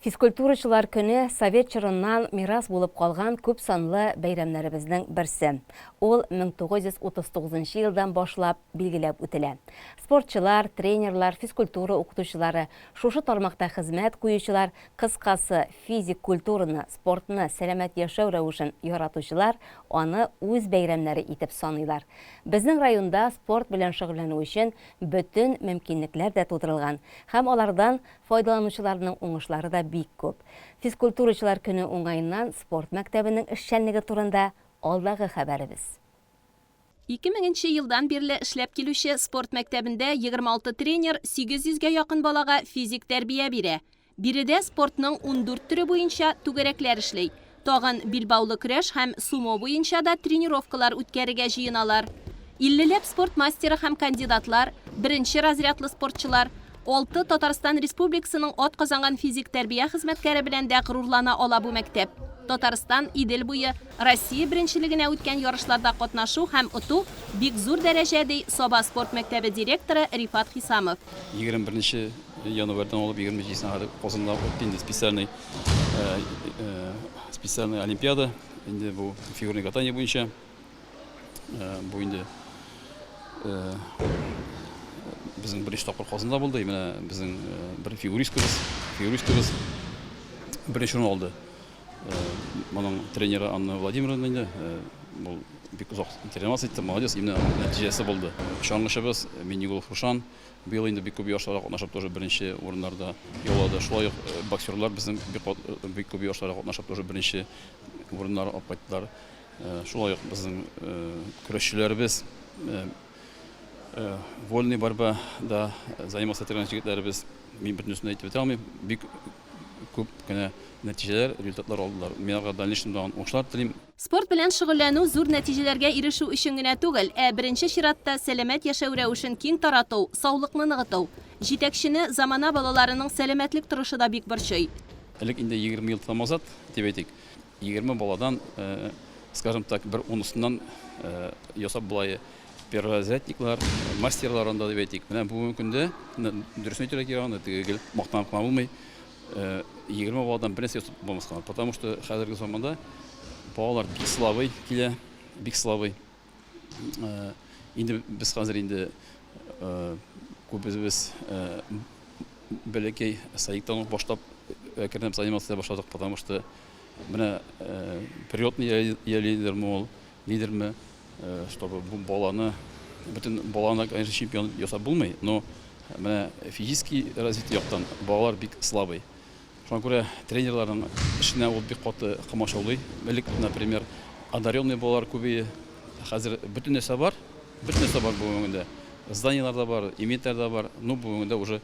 Физкультурачылар көне совет чорыннан мирас булып калган күп санлы бәйрәмнәребезнең берсе. Ул 1939 елдан башлап билгеләп үтелә. Спортчылар, тренерлар, физкультура укытучылары, шушы тармакта хезмәт куючылар, кыскасы, физик культураны, спортны, сәламәт яшәү рәвешен яратучылар аны үз бәйрәмнәре итеп саныйлар. Безнең районда спорт белән шөгыльләнү өчен бөтен мөмкинлекләр дә тудырылган һәм алардан Файдаланучыларның уңышлары да бик күп. Физкультурачылар көне уңаеннан спорт мәктәбенең эшчәнлеге турында алдагы хәбәребез. 2000 нче елдан бирле эшләп килүче спорт мәктәбендә 26 тренер 800 гә якын балага физик тәрбия бирә. Биредә спортның 14 төре буенча түгәрәкләр эшли. Тагын билбаулы көрәш һәм сумо буенча да тренировкалар үткәрергә җыеналар. Иллеләп спорт мастеры һәм кандидатлар, беренче разрядлы спортчылар, алты Татарстан Республикасының атказанган физик тәрбия хезмәткәре белән дә горурлана ала бу мәктәп. Татарстан, Идел буе, Россия беренчелегенә үткән ярышларда катнашу һәм оту, бик зур дәрәҗә, ди Саба спорт мәктәбе директоры Рифат Хисамов. 21 нче январьдан алып 27 сенә кадәр Казанда үтте инде специальный специальный олимпиада инде бу фигурное катание буенча бу инде безнең беренче тапкыр Казанда булды. Менә безнең бер фигуристкабыз, фигуристкабыз беренче урын алды. Моның тренеры Анна Владимировна инде бу бик озак тренироваться итте, молодец, именно нәтиҗәсе булды. Чаңгычыбыз Миннегулов Рушан Быел инде бик күп ярышларда катнашып, тоже беренче урыннарда яулады. Шулай ук боксерлар безнең бик, бик күп ярышларда катнашып, тоже беренче урыннар алып кайттылар. Шулай ук безнең көрәшчеләребез вольный борьбада заниматься итергән җегетләребез, мин бөтенесен әйтеп бетерә алмыйм, бик күп кенә нәтиҗәләр, результатлар алдылар. Мин аларга дальнейшем тагын уңышлар телим. Спорт белән шөгыльләнү зур нәтиҗәләргә ирешү өчен генә түгел, ә беренче чиратта сәламәт яшәү рәвешен киң тарату, саулыкны ныгыту. Җитәкчене замана балаларының сәламәтлек торышы да бик борчый. Элек инде 20 ел назад, дип әйтик, 20 баладан, скажем так, бер унысыннан ясап болай перворазрядниклар, мастерлар анда дип әйтик. Менә бүгенге көндә, дөресен әйтергә кирәк анда, теге гел мактанып кына булмый, 20 баладан бернәрсә ясап булмаска. Потому что хәзерге заманда балалар бик слабый килә, бик слабый. Инде без хәзер инде күбебез бәләкәй садиктан ук башлап әкренләп заниматься итә башладык, потому что менә прилетный лидерме ул, лидерме, чтобы бу баланы, бөтен баланы, конечно, чемпион ясап булмый, но менә физический развитие яктан балалар бик слабый. Шуңа күрә тренерларның эшенә ул бик каты комачаулый. Элек, например, одаренный балалар күбәе, хәзер бөтен нәрсә бар, бөтен нәрсә бар бүгенге көндә. Зданиелар да бар, инвентарь да бар, но бүгенге көндә уже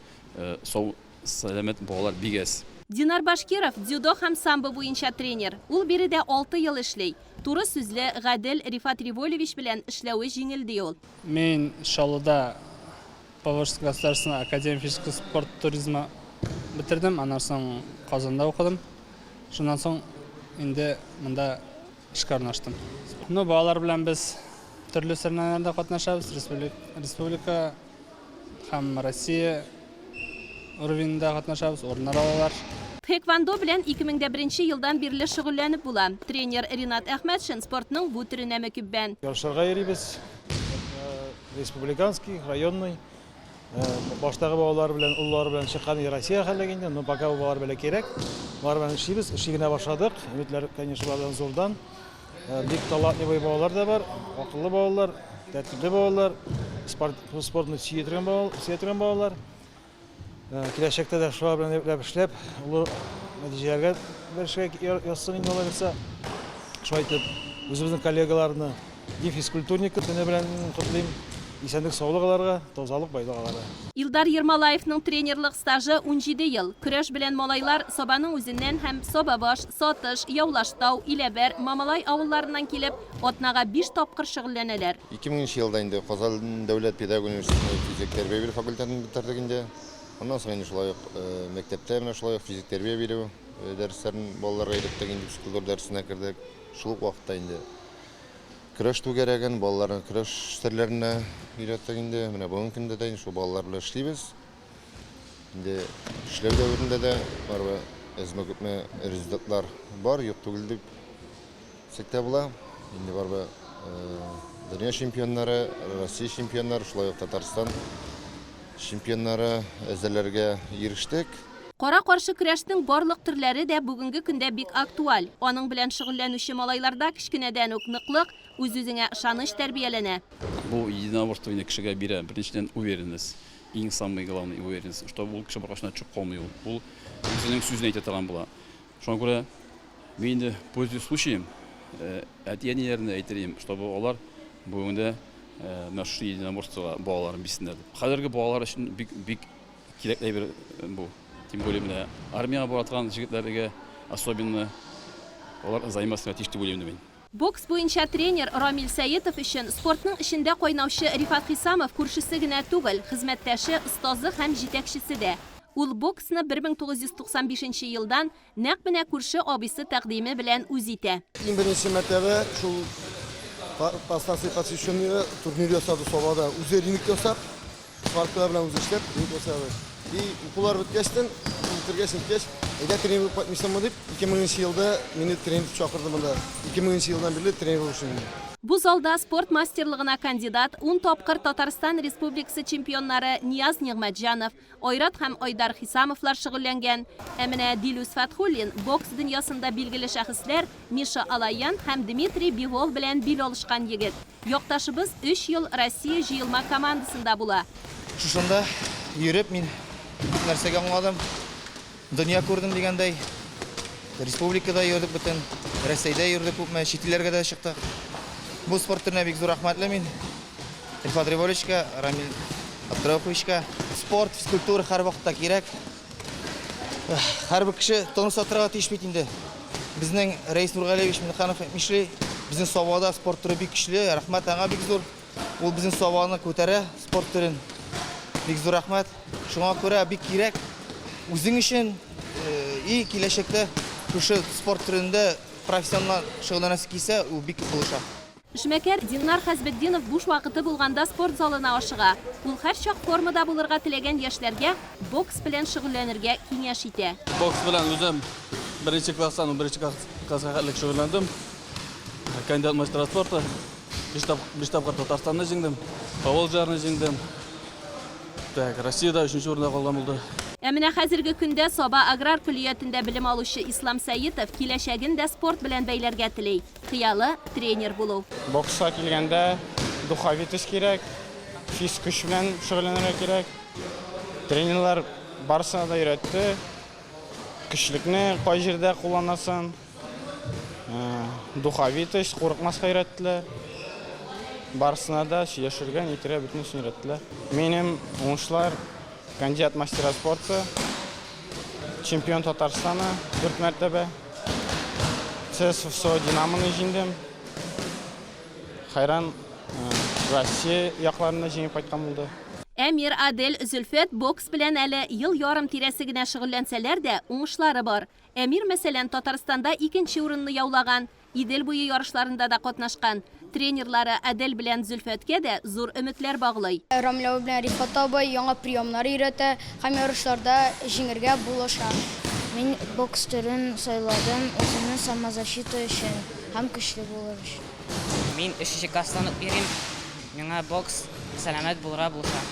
сау, сәламәт балалар бик әз. Динар Башкиров, дзюдо һәм самбо буенча тренер. Ул биредә алты ел эшли. Туры сүзле, гадел Рифат Револевич белән эшләве җиңел, ди ул. Мин Чаллыда Поволжская государственная академия физического спорт туризма бетердем, аннан соң Казанда укыдым. Шуннан соң инде монда эшкә урнаштым. Ну, балалар белән без төрле соревнованиеләрдә катнашабыз, республика һәм Россия уровеньда катнашабыз, урыннар алалар. Тхэквондо белән 2001 елдан бирле шөгыльләнеп була. Тренер Ринат Әхмәтшин спортның бу төренә мөкиббән. Ярышларга йөрибез. Республиканский, районный. Баштагы балалар белән, олылар белән чыккан Россия хәллек инде, но пока бу балалар бәләкәйрәк. Алар белән эшлибез, эшли генә башладык. Өметләр, конечно, алардан зурдан. Бик талантливый балалар да бар, акыллы балалар, тәртипле балалар, спорт, спортны сөя торган балалар, сөя торган балалар. Киләчәктә дә шулар белән әйбәтләп эшләп, олы нәтиҗәләргә ирешергә язсын инде алай булса. Шулай итеп, үзебезнең коллегаларны День физкультурника көне белән котлыйм. Исәнлек, саулык аларга, тазалык, байлык аларга. Илдар Ермолаевның тренерлык стажы 17 ел. Көрәш белән малайлар Сабаның үзеннән һәм Сабабаш, Сатыш, Явлаштау, Иләбәр, Мамалай авылларыннан килеп, атнага биш тапкыр шөгыльләнәләр. 2000 нче елда инде Казан дәүләт педагогия университетының физик тәрбия бирү факультетын бетердек инде. Аннан соң инде шулай ук мәктәптә менә шулай ук физик тәрбия бирү дәресләрен балаларга өйрәттек инде, физкультура дәресенә кердек. Шул ук вакытта инде көрәш түгәрәген, балаларны көрәш серләренә өйрәттек инде. Менә бүгенге көндә дә инде шул балалар белән эшлибез. Инде эшләү дәверендә дә барыбер әзме-күпме результатлар бар, юк түгел дип әйтсәк тә була. Инде барыбер дөнья чемпионнары, Россия чемпионнары, шулай ук Татарстан чемпионнары әзерләргә ирештек. Кара-каршы көрәшнең барлык төрләре дә бүгенге көндә бик актуаль. Аның белән шөгыльләнүче малайларда кечкенәдән үк ныклык, үз-үзеңә ышаныч тәрбияләнә. Бу единоборство инде кешегә бирә, беренчедән, уверенность, иң самый главный уверенность, чтобы ул кеше беркайчан да төшеп калмый ул. Ул үзенең сүзен әйтә торган була. Шуңа күрә мин инде, пользуясь случаем, әти-әниләренә әйтер идем, чтобы алар бүгенге көндә менә шушы единоборствога балаларын бирсеннәр дип. Хәзерге балалар өчен бик бик кирәкле әйбер бу. Тем более менә армиягә бара торган җегетләргә особенно алар заниматься итәргә тиеш дип уйлыйм инде мин. Бокс буенча тренер Рамил Сәетов өчен спортның эчендә кайнаучы Рифат Хисамов күршесе генә түгел, хезмәттәше, остазы һәм җитәкчесе дә. Ул боксны 1995 нче елдан нәкъ менә күрше абыйсы тәкъдиме белән үз итә. Иң беренче мәртәбә шул По станции посвященные турнир ясады Сабада. Үзе ринг ясап, Сваркалар белән үзе эшләп, ринг ясады. И укулар беткәчтен, бетергәч, ниткәч, әйдә тренер булып кайтмыйсыңмы дип, 2000 нче елда мине тренер итеп чакырды монда. 2000 нче елдан бирле тренер булып эшлим мин. Бу залда спорт мастерлыгына кандидат, ун тапкыр Татарстан Республикасы чемпионнары Нияз Нигъмәтҗанов, Айрат һәм Айдар Хисамовлар шөгыльләнгән. Ә менә Дилүс Фәтхуллин бокс дөньясында билгеле шәхесләр Миша Алаян һәм Дмитрий Бивол белән бил алышкан егет. Якташыбыз өч ел Россия җыелма командасында була. Шушында йөреп мин күп нәрсәгә аңладым, дөнья күрдем дигәндәй. Республикада йөрдек бөтен, Рәсәйдә йөрдек күпме, чит илләргә дә чыктык. Бу спорт төренә бик зур рәхмәтле мин. Рифат Револичка, Рамил Абдрәүфовичка. Спорт, физкультура һәрвакытта кирәк. Һәрбер кеше тонуста торырга тиеш бит инде. Безнең Рәис Нургалиевич Миннеханов әйтмешли, безнең Сабада спорт төре бик көчле, рәхмәт аңа бик зур. Ул безнең Сабаны күтәрә, спорт төрен. Бик зур рәхмәт. Шуңа күрә бик кирәк үзең өчен и киләчәктә шушы спорт төрендә профессионал шөгыльләнәсе килсә, ул бик булыша. Эшмәкәр Динар Хәсбетдинов буш вакыты булганда спорт залына ашыга. Ул һәрчак формада булырга теләгән яшьләргә бокс белән шөгыльләнергә киңәш итә. Бокс белән үзем беренче класстан унберенче класска хәтлек шөгыльләндем. Кандидат мастера спорта. Биш тапкыр Татарстанны җиңдем, Поволжьяны җиңдем. Так, Россиядә өченче урында калган булды. Ә менә хәзерге көндә Саба аграр көллиятендә белем алучы Ислам Сәетов киләчәген дә спорт белән бәйләргә тели. Хыялы, тренер булу. Бокска килгәндә, духовитость кирәк, физ көч белән шөгыльләнергә кирәк. Тренерлар барысына да өйрәтте. Көчлекне кай җирдә кулланасын, духовитость, курыкмаска өйрәттеләр. Барысына да сөйләшергә, нитергә бөтенесен өйрәттеләр. Минем уңышлар кандидат мастера спорта, чемпион Татарстана дүрт мәртәбә. ЦСФСО Динамоны җиңдем. Хайран Россия якларында җиңеп кайткан булды. Әмир, Адель, Зөлфәт бокс белән әле ел ярым тирәсе генә шөгыльләнсәләр дә, уңышлары бар. Әмир, мәсәлән, Татарстанда икенче урынны яулаган. Идел буе ярышларында да катнашкан. Тренерлары Адель белән Зөлфәткә дә зур өметләр баглый. Рамил абый белән Рифат абый яңа приемнар өйрәтә һәм ярышларда җиңергә булыша. Мин бокс төрен сайладым үземне самозащита өчен һәм көчле булыр өчен. Мин өченче класстан ук йөрим. Миңа бокс сәламәт булырга булыша.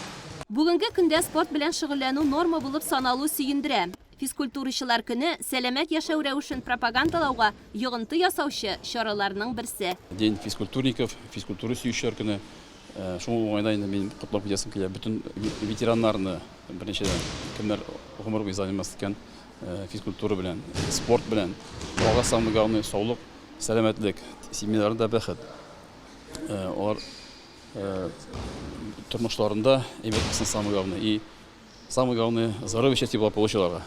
Бүгенге көндә спорт белән шөгыльләнү норма булып саналу сөендерә. Физкультурачылар көне, сәламәт яшәү рәвешен пропагандалауга йогынты ясаучы чараларның берсе. День физкультурников, физкультура сөючеләр көне. Шул уңайдан инде мин котлап китәсем килә бөтен ветераннарны, беренчедән, кемнәр гомер буе заниматься иткән физкультура белән, спорт белән. Аларга самое главное саулык, сәламәтлек, семьяларында бәхет. Алар тормышларында әйбәт булсын самое главное. И Самое главное, здоровье, счастье, благополучие аларга.